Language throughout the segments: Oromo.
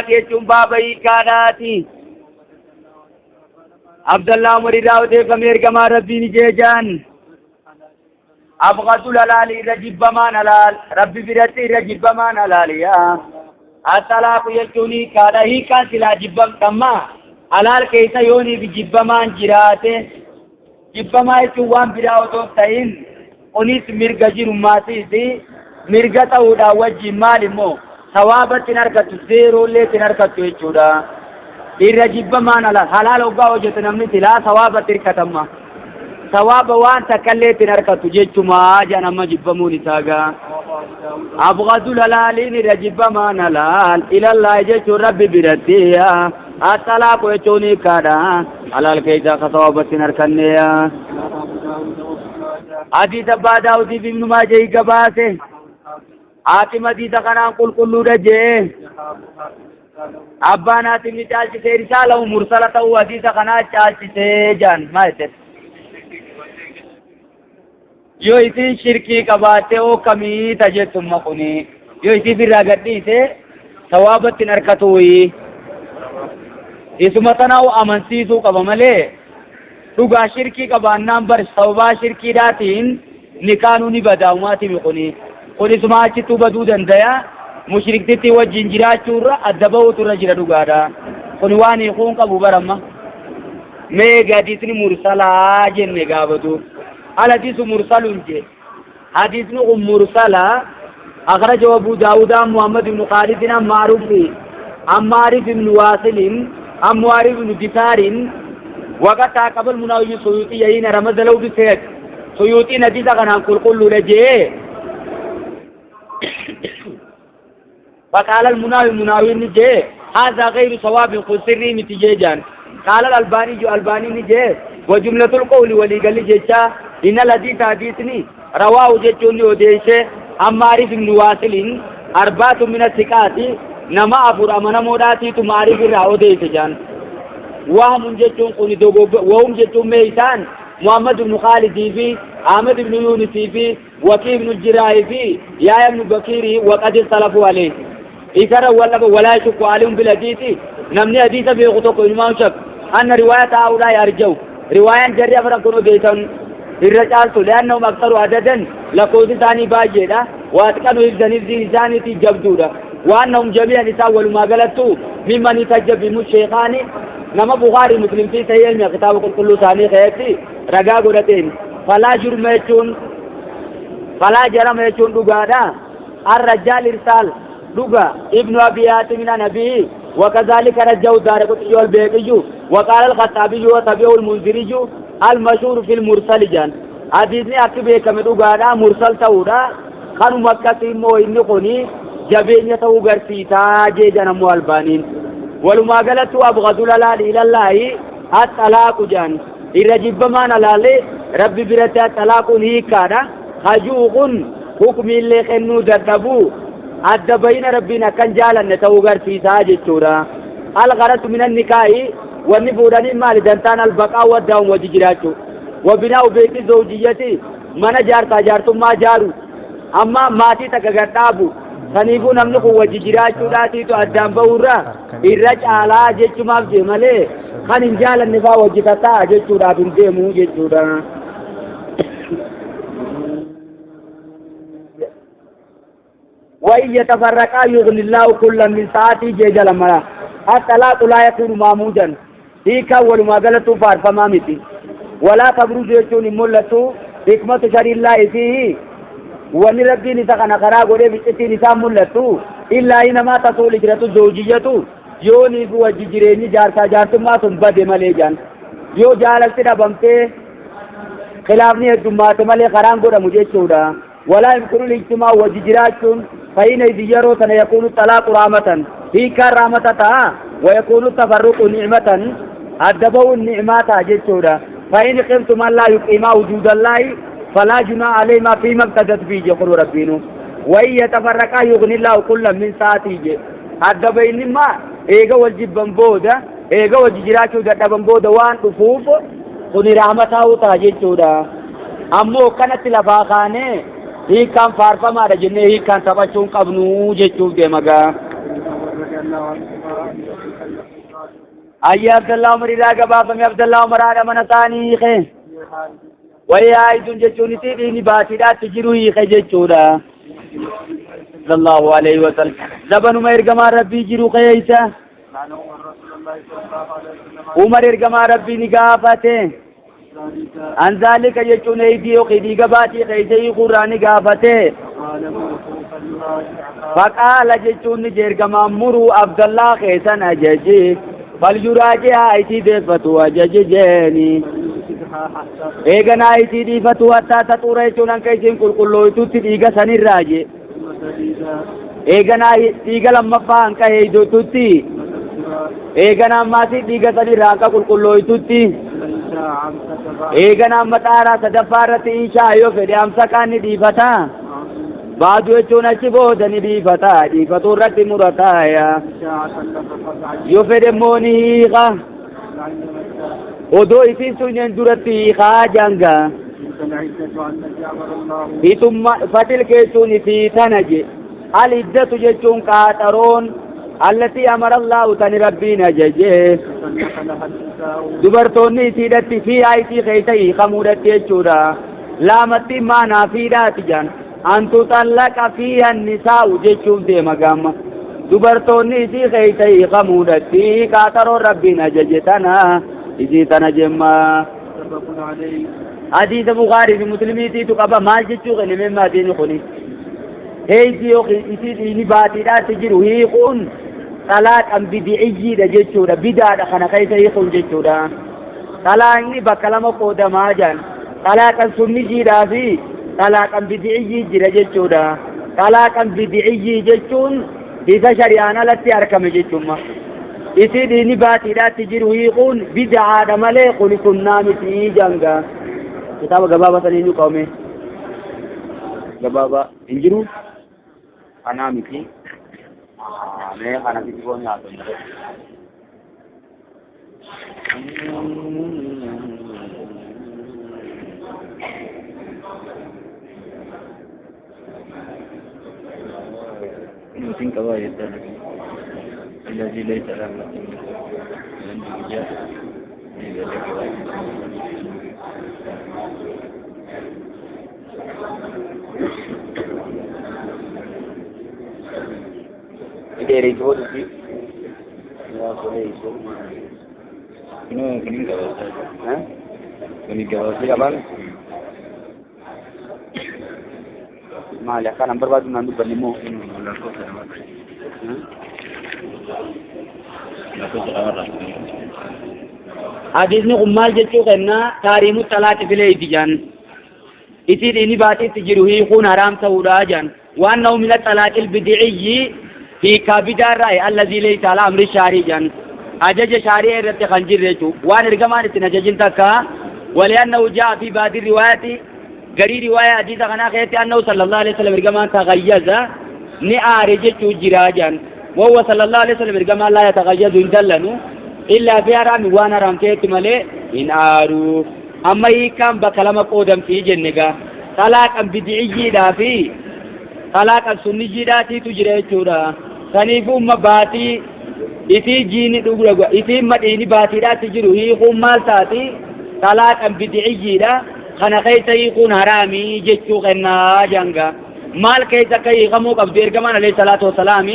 Jechuun baaba hiikaadhaati. Abdallaa Umar irraa odeeffame ergamaa Rabbiin jeejaan. Abghadul halaali irra jibbamaan halaal Rabbi biratti irra jibbamaan halaaliyaa. Attalaaqu jechuun hiikaadha. Hiikaan silaa jibbamtammaa halaal keessa yooniif jibbamaan jiraate jibbamaa jechuun waan biraa otoo hin ta'in kunis mirga jirummaatiisi mirga ta'uudhaan wajjin maal immoo sawaabatti hin argattu zeeroollee hin argattu jechuudha. Irra jibbamaan halaal halaal hoggaa hojjetu namni silaa sawaabatti hirkatamma. Sawaaba waan takkallee hin argattu jechumaa jedhan amma jibbamuun isaa gaa. Abghadul halaaliin irra jibbamaan halaal ilallaa jechuun rabbi biratti attalaaqu jechuun hiikkaadha. Halaal keessaa ka sawaabatti hin arganneeya. Hadiisa abbaa daawutiif ibnu maajahii gabaase. Haakim hadiisa kanaan qulqulluudha jee. Abbaan haatimni caalchisee risaalahu mursala ta'uu hadiisa kanaa caalchisee jaan maal jette? Yoo isin shirkii qabaatte oo kamii ta jettumma kuni yoo isiif irraa gadhiise sawaabatti hin harkatuuyi. Isuma tanaa'u amansiisuu qaba malee dhugaa shirkii qabaannaan bar sababaa shirkiidhaatiin nikaanuu ni badaa umaatimi kuni. Kun isuma achittuu baduu dandaya mushriktitti wajjin jiraachuurra adda bahuutu irra jira dhugaadha. Kun waan hiikuun qabu baramma. Mee hadiisni mursalaa jenne gaafatu. Al hadiisu mursalun je. Hadiisni kun mursalaa أخرجه أبو داود عن محمد بن خالد عن معروف عن معرف بن واصل عن معرف بن دثار وقد تعقب المناوي السيوطي حين رمز له بالسيد سيوطي نجيزة كان قل قل لجي فقال المناوي مناوي نجي هذا غير صواب قل سري متجيجان قال الألباني جو ألباني نجي وجملة القول ولي قال جيشا إن الحديث حديثني رواه جيشوني وديشه عن بن واصل أربعة من الثقات نما أفر أمنا موداتي معرف الرا جان وهم جيشون قل وهم جيشون ميسان محمد بن خالد في أحمد بن يونس في وكي بن الجراح في يا ابن بكير وقد اختلفوا عليه إذا ولا ولا يشك عليهم بالحديث نمني حديث بيغتوك إمام شك أن رواية هؤلاء أرجو رواية جري أفرا كنوا بيتون الرجال لأنهم أكثر عددا لقوت ثاني باجيدا وأتقنوا حفظا حفظ ثاني جبدودا وأنهم جميعا نساء ولما قالتوا ممن يتجب بهم الشيخان نما بخاري مسلم في سيئ كتاب كل ثاني خيرتي رقا قرتين فلا جرم يجون فلا جرم يجون دقادا الرجال إرسال دقا ابن أبي حاتم عن أبيه وكذلك رجعوا دار قطني والبيقي وقال الخطابي وتبعه المنذري المشهور في المرسل جان حديثني أكبر كم دقادا مرسل تورا كانوا مكة مو إني خوني جبين يتو غرسيتا جيجان مو البانين ولما قالت أبغض الحلال إلى الله الطلاق جان الرجب ما نلالي ربي برتا الطلاق هيكادا خجوق حكم اللي خنو ددبو adda bayina rabbiin akkan jaalanne ta'uu garsiisaa jechuudha. Algharatu min annikaa'i wanni fuudhanii maali dantaan albaqaa waddaa'um wajji jiraachuu. Wabinaa'u beekti zawjiyyati mana jaartaa jaartummaa jaaru amma maatii takka gad dhaabu. Saniifuu namni kun wajji jiraachuudhaatiitu addaan bahuurra irra caalaa jechumaaf jee malee kan hin jaalanne faa wajji tattaa'a jechuudhaaf hin deemu jechuudha. وإن يتفرقا يغني الله كلا من ساعته جيجل مرا الطلاق لا يكون معمودا هيكا ولما قالت فارفما متي ولا تبرز يجون ملتو حكمة شر الله فيه وان ربي نسا كان خرا غوري بچتي نسا ملتو إلا إنما تصول هجرة الزوجية يوني في وجه جيريني جارتا جارتما سن بده ملي جان يو جالتي دبمته خلافني هدومات ملي خران غودا مجيچودا ولا يمكن الاجتماع وججراتون فإن يرو سنة يكون الطلاق رحمة هيك رحمة تا ويكون التفرق نعمة أدبوا النعمة جيتشودا فإن خفتم أن لا يقيما وجود الله فلا جناح عليهما فيما افتدت به يقول ربنا وإن يتفرقا يغني الله كل من ساعته أدبين ما إيغا والجبن بودا إيغا والججراتو دبن بودا وان تفوف كن رحمة تا جيتشودا أمو كانت لفاخانه hiikkaan faarfamaadha jennee hiikkaan taphachuun qabnu jechuuf deema gaa. أي عبد الله عمر إذا قبافم عبد الله عمر هذا من ثاني خي وهي عيد جتوني تديني باتي تجروي خي جتودا صلى الله عليه وسلم زبن ما يرجم ربي جرو خيسا عمر يرجم ربي نقافته عن ذلك جتوني يديو خدي قباتي خيسي قرآن قافته فقال جتوني جرجم مرو عبد الله خيسا أججي فليراجع ايتي دفتو أججي جيني eegana itti dhiifatu hattaa taxuura jechuun hanka isiin qulqullooytutti dhiiga sanirraa je eegana dhiiga lammaffaa hanka heeydotutti eegana ammaasi dhiiga sanirraa hanka qulqullooytutti eegana amma xaaraa sadaffaa irratti inshaa yoo fedhe amsakaan ni dhiifata baadu jechuun achi booda ni dhiifata dhiifatuu irratti murataaya yoo fedhe immoo ni hiika odoo isiin sun duratti hiikaa janga hiitumma fatil keessuun isii tana je al iddatu jechuun qaaxaroon allatii amara allaahu tani rabbiin ajaje dubartoonni isiidhatti fiihaa isii keessa hiikamuudhatti jechuudha laamatti maanaa fiidhaati jaan an tuxallaqa fiiha nisaa'u jechuuf deema gaama dubartoonni isii keessa hiikamuudhatti qaaxaroon rabbiin ajaje tana isii tana jemma hadiisa bukaarii fi muslimiitiitu qaba maal jechuu kenne maadiini kuni heeyti yookiin isii dhiini baatiidhaatti jiru hiikuun xalaaqan bidiciyyiidha jechuudha bidaadha kana keessa hiikuun jechuudha xalaaqni bakka lama qoodamaa jiran xalaaqan sunniyyiidhaa fi xalaaqan bidiciyyii jira jechuudha xalaaqan bidiciyyii jechuun isa shari'aan alatti argame jechuudha isii dhiini baatiidhaatti jiru hiikuun bidaadha malee kuni sunnaa miti janga kitaaba gabaabaa sanii nu qabame gabaabaa hin jiru kanaa miti mee kana fiti foon nyaatu malee Nutin qabaa jettan الذي ليس له من Maali akkaan barbaadu naan dubbanne immoo hadiisni kun maal jechuu kennaa taariimu xalaaqi fileeyti jaan isii dhiini baatiitti jiru hiikuun haraam ta'uudha jaan waan nahu mina xalaaqil bidiciyyi hiikaa bidaarraa allazii laysa ala amri shaarii jaan ajaja shaarii irratti kan jirre jechuu waan ergamaan ittiin ajajin takka waliannahu jaa fi baadi riwaayati garii riwaaya hadiisa kanaa keessatti annahu sallallahu alaihi wasallam ergamaan tagayyaza ni aare jechuu jira jaan وهو صلى الله عليه وسلم كما لا يتغيظ إن إلا في حرام وانا حرام كيت مالي إن آرو أما يكام بكلام قودم في جنگا طلاق بدعي دا في طلاق سني دا تي تجري چورا سنيفو مباتي إتي جيني دوغرا إتي مديني باتي دا تجرو هي قوم مال تاتي طلاق بدعي دا خنا كيت يكون حرامي جچو كنا جنگا مال كيت كي غمو قبدير كمان عليه الصلاة والسلام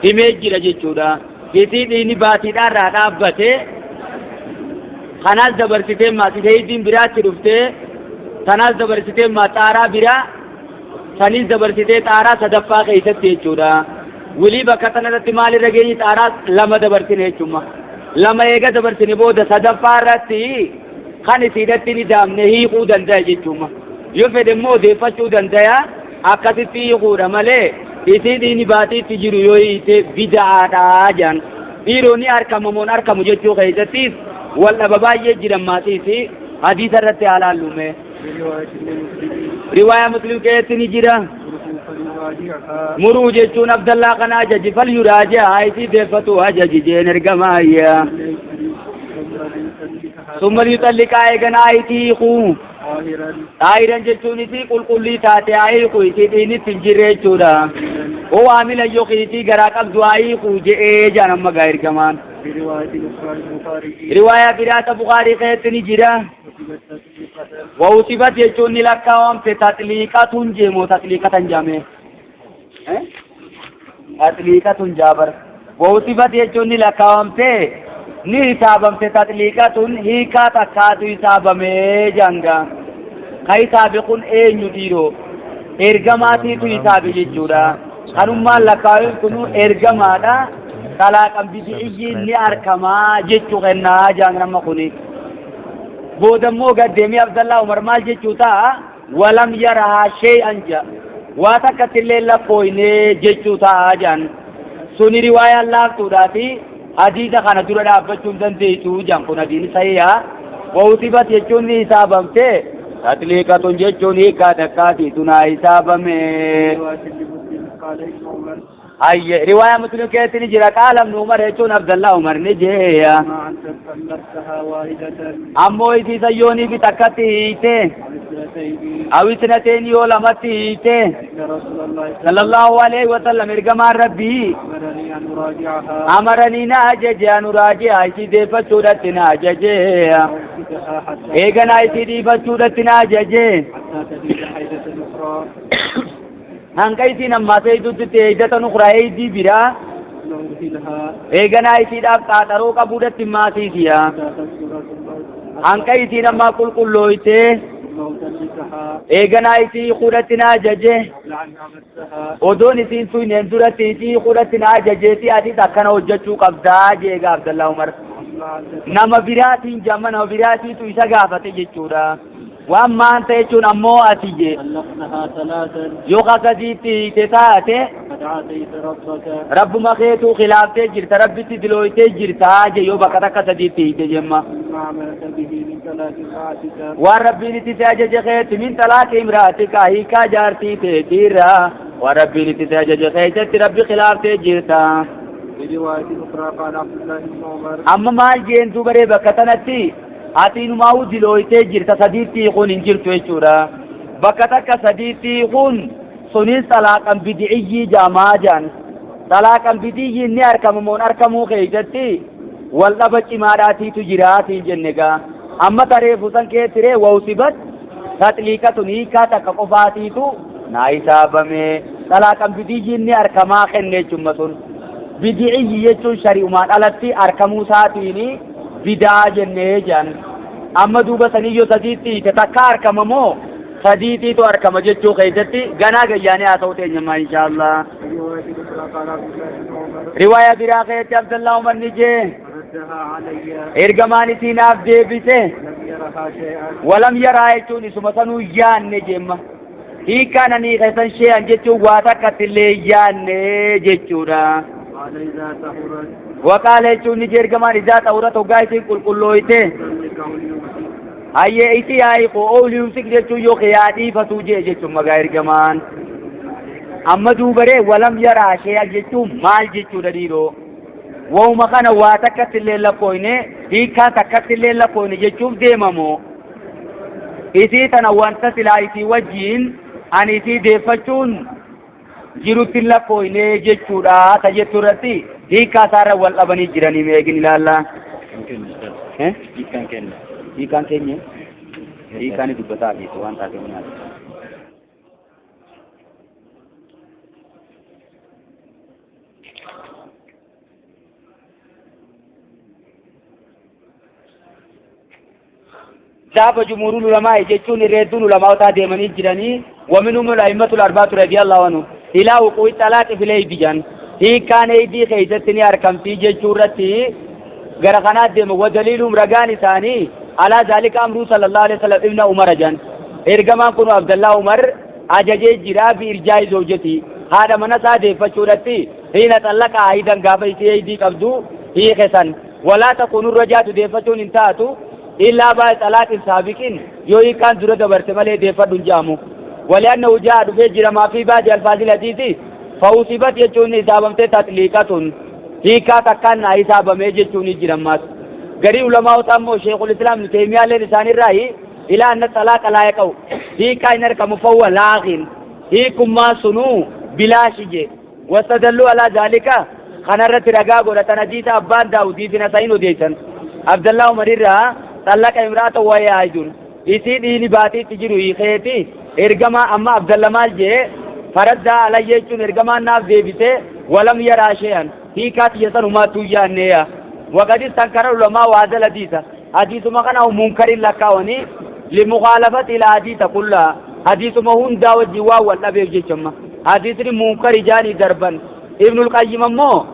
himee jira jechuudha isii dhiini baatiidhaarraa dhaabbate kanaas dabarsitee maasiteetiin biraatti dhuftee tanaas dabarsitee maa xaaraa biraa sanis dabarsitee xaaraa sadaffaa keessatti jechuudha wilii bakka tanarratti maalirra geenyi xaaraa lama dabarsine jechuudha lama eega dabarsine booda sadaffaa irratti kan isiidhatti ni daamne hiikuu danda'a jechuudha yoo fedhe immoo odeeffachuu danda'a akkasitti hiikuudha malee isii dhiini baatiitti jiru yoo hiite bidaadha jaan dhiironni argamamoon argamu jechuu keessattis wal dhaba baay'ee jiran maatiisi hadiisa irratti haa laallume riwaaya muslim keessatti ni jira muruu jechuun abdallaa kana ajaji fal yuraaji'a isii deeffatu ajaji jeen ergamaayya ثم يطلق eegana hiikuu xaahiran jechuun isii qulqullii taate haa hiiku isii dhiinitti hin jirre jechuudha Waamila yookiin garaa qabdu haa hiikuu je'ee jaan amma gaa ergamaan. في رواية أخرى للبخاري Riwaayaa biraata Bukaarii keessatti ni jira. كتبت تطليقة Wawusibat jechuun ni lakkaawamte taxliiqatun jeemoo taxliiqatan jaame. Taxliiqatun jaabar. Wawusibat jechuun ni lakkaawamte ni hisaabamte taxliiqatun hiikaa takkaatu hisaabamee janga. Ka hisaabe kun eenyu dhiiroo? Ergamaatiitu hisaabe jechuudha. Kanummaan lakkaawin kunu ergamaadha. Talaaqan bid'iyyiin ni argamaa jechuu kennaa jaan nama kuni. Boodammoo gaddeemee Abdallaa Umar maal jechuu ta'a walam yarahaa shay'an ja waa takkatti illee lakkooyne jechuu ta'a jaan suni riwaayaan laaftuudhaa fi hadiisa kana dura dhaabbachuu hin dandeessu jaan kun hadiisni sahihaa wawutibat jechuun ni hisaabamte taxliiqatun jechuun hiikaa takkaati tunaa hisaabame. في رواية لمسلم قال ابن عمر Hayye riwaayaa Muslim keessatti ni jira qaala ibnu Umar jechuun Abdallaa Umar ni jeeya. ما أنت طلقتها واحدة Ammoo isiisa yoonii fi takkatti hiite. أو اثنتين أو اثنتين yoo lamatti hiite. إن رسول الله صلى الله عليه وسلم ergamaan rabbii أمرني أن أراجعها amaranii na ajaje an uraaji'a isii deeffachuudhatti na ajaje وأمسكها حتى eeganaa isii dhiifachuudhatti na ajaje حتى تزيد حيدة أخرى hanga isiin ammaas eeydutti eeydatan ukraa eeydii biraa ثم أرسلها eeganaa isiidhaaf qaaxaroo qabuudhatti maasiisiya حتى تذكر ثم hanga isiin ammaa qulqullooyte ثم أطلقها eeganaa isii kudhatti na ajaje قبل أن أمسها odoon isiin suyneen duratti isii kudhatti na ajajeeti atis akkana hojjechuu qabdaa jeega Abdallaa Umar. أما أنت Nama biraatiin jamma nama biraatiitu isa gaafate jechuudha. Waan maanta jechuun ammoo ati je طلقتها ثلاثا yoo akkasiitti hiite taate فقد عصيت ربك rabbuma keetuu khilaaftee jirta rabbitti dilooytee jirtaa je yoo bakka takka sadiitti hiite jemma. ما عملت به من طلاق امرأتك Waan rabbiin itti si ajaje keetti min talaaqi imraatika hiikaa jaartii teetiirra waan rabbiin itti si ajaje keessatti rabbi khilaaftee jirta. في رواية أخرى قال عبد الله بن عمر Amma maal jeentu baree bakka tanatti ati inumaa'uu dilooytee jirta sadiitti hiikuun hin jirtu jechuudha. Bakka takka sadiitti hiikuun sunis talaaqan bidiciyyii jaamaa jaan. Talaaqan bidiciyyiin ni argama moon argamuu keessatti wal dhaba cimaadhaatiitu jiraatiin jenne gaa. Amma taree fuusan keessiree wawsibat taxliiqatun hiikaa takka qofaatiitu naa hisaabame. Talaaqan bidiciyyiin ni argamaa kenne jechuudha sun. Bidiciyyi jechuun shari'umaan alatti argamuu isaatiini bidaa jennee jedhan. Amma duuba saniyyoo sadiitti hiite takka argama moo sadiitiitu argama jechuu keessatti ganaa gayyaanee haa ta'u teenyammaa inshaallah. في رواية أخرى قال عبد الله بن عمر Riwaayaa biraa keessatti Abdallaa Umar ni jee ردها علي ergamaan isiinaaf deebise لم يرها شيئا walam yaraa jechuun isuma sanuu yaanne jemma. Hiikkaan ani keessan shee'an jechuun waa takkatti illee yaanne jechuudha. قال إذا طهرت Waqaala jechuun ni jee ergamaan izaa xawura hoggaa isiin qulqullooyte. طلق أو ليمسك Hayyee isi yaa'iqu ooliyumsik jechuun yoo yaa dhiifatuu jee jechuun magaa ergamaan. Amma duubaree walam yaraa shee'a jechuun maal jechuudha dhiiroo. Wauma kana waa takkatti illee lakkooyne hiikkaa takkatti illee lakkooyne jechuuf deemamoo. Isii tana wanta silaa isii wajjiin ani isii deeffachuun jirutti hin lakkooyne jechuudha ta jettu irratti hiikkaa isaarra wal dhabanii jiranii meegin ilaallaa. Eh? Hiikkaan kenna. Hiikkaan keenya hiikkaan dubbataa fi waan taate hundaati. ذهب جمهور العلماء jechuun irreedduun ulamaawotaa deemanii jiranii ومنهم الأئمة الأربعة رضي الله عنهم إلى وقوع الطلاق في الأيدي جان hiikkaan eeydii keessatti ni argamtii jechuu irratti gara kanaa deemu wadaliilum ragaan isaanii alaa zaalika amruu sallallahu alaihi wasallam ibna umar jan ergamaan kun abdallaa umar ajajee jira bi irjaa'i zawjati haadha mana isaa deeffachuudhatti hiina xallaqa aayidan gaafa isii eeydii qabdu hiike san walaa takuunu rajaatu deeffachuun hin taatu illaa baa xalaaqin saabiqin yoo hiikkaan dura dabarte malee deeffadhu hin jaamu wali'annahu jaa dhufee jira maafii baadi alfaazil hadiisi fawusibat jechuun hisaabamtee taxliiqatun hiikaa takkaan naa hisaabamee jechuun ni jira ammaas garii ulamaa'ota ammoo sheekul islaam ibnu teemiyaalleen isaanirraayi ilaa anna xalaaqa laa yaqa'u hiikaa hin argamu fawwa laakin hiikummaa sunuu bilaashi je Wastadalluu alaa zaalika, kanarratti ragaa godhatan hadiisa abbaan Daawudii fi Nasa'iin odeessan. Abdallaa Umarirraa xallaqa imraata wayaa haidun, isii dhiini baatiitti jiru hiikeeti ergamaa. Amma Abdalla maal jee? Faraddaa alayya jechuun ergamaan naaf deebise, walam yaraa she'an, hiikaa tiyya sanumaattuu yaanneeya. Waqad istankara ulamaa waazal hadiisa, hadiisuma kana munkarin lakkaawanii, limukaalafati ila hadiisa kullaa, hadiisuma hundaa wajjin waan wal dhabeef jechamma hadiisni munkari jaanii darban. Ibnul Qayyim ammoo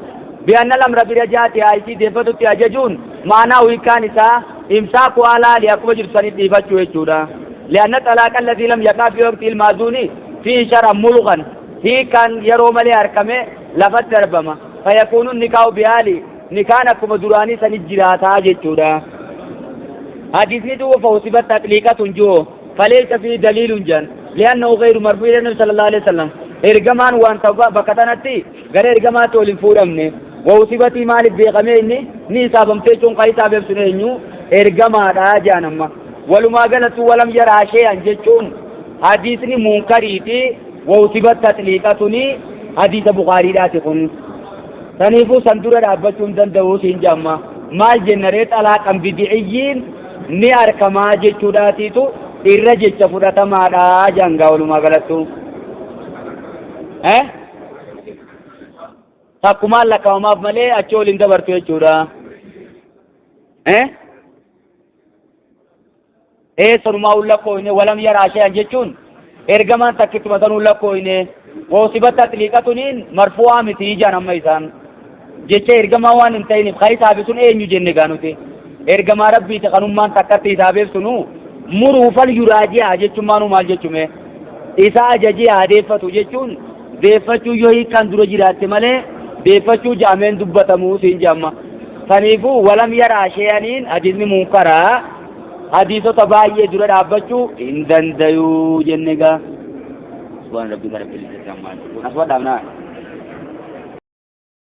bi'anna lamra bira jaati haayisii deeffatutti ajajuun maanaa hiikaan isaa imsaaku alaali, akkuma jirtu sanitti dhiifachuu jechuudha. Li'anna xalaaqa alladii lam yaqaa fi waqti ilmaazuuni fi shar'an mulqan, hiikaan yeroo malee harkame lafatti darbama. Fayakuunu nikaa'u bihaali, nikaan akkuma duraanii sanit jiraataa jechuudha. Hadiisni duuba fawsibat taxliiqatun ji'o faleessa fi daliilun jan li'annahu ghayru marfuu ila nabi sallallahu alaihi wasallam, ergamaan waan ta'u bakka tanatti gara ergamaatti ol hin fuudhamne. Wawsibatii maaliif beekamee inni ni hisaabamtee jechuun kan hisaabeef sun eenyu? Ergamaadha jedhan. Amma walumaa galatti walam yaraa shee'an jechuun hadiisni munkariiti. Wawsibat taxliiqatuni hadiisa Bukaariidhaati kun. Saniifuu san dura dhaabbachuu hin danda'u siin jamma. Maal jenna ree? Xalaaqan bidiciyyiin ni arkamaa jechuudhaatiitu irra jecha fudhatamaadha jangaa walumaa galattu. Eh? Takkumaan lakkaa'amaaf malee achi ol hin dabartu jechuudha. Eh? Ee, sanumaa un lakkooyne. Walam yaraa shay'an jechuun ergamaan takkittuma sanuu lakkooyne. Wawsibat taxliiqatuniin marfu'aa miti ijaan amma isaan jecha ergamaa waan hin ta'iniif ka isaafi sun eenyu jenne gaa nuti ergamaa Rabbiiti kanummaan takkatti isaabeef sunu muruu fal yuraaji'a jechuun maanuu maal jechume? Isa ajajee haa deeffatu jechuun deeffachuu yoo hiikkaan dura jiraatte malee deeffachuu ja'ameen dubbatamuu siin jedhama. Saniifuu walam yaraa shay'aniin hadiisni munkaraa hadiisota baay'ee dura dhaabbachuu hin dandayuu jenne gaa. Subhaan rabbika rabbil izzati ammaa yasifuun. Asuma dhaabnaa.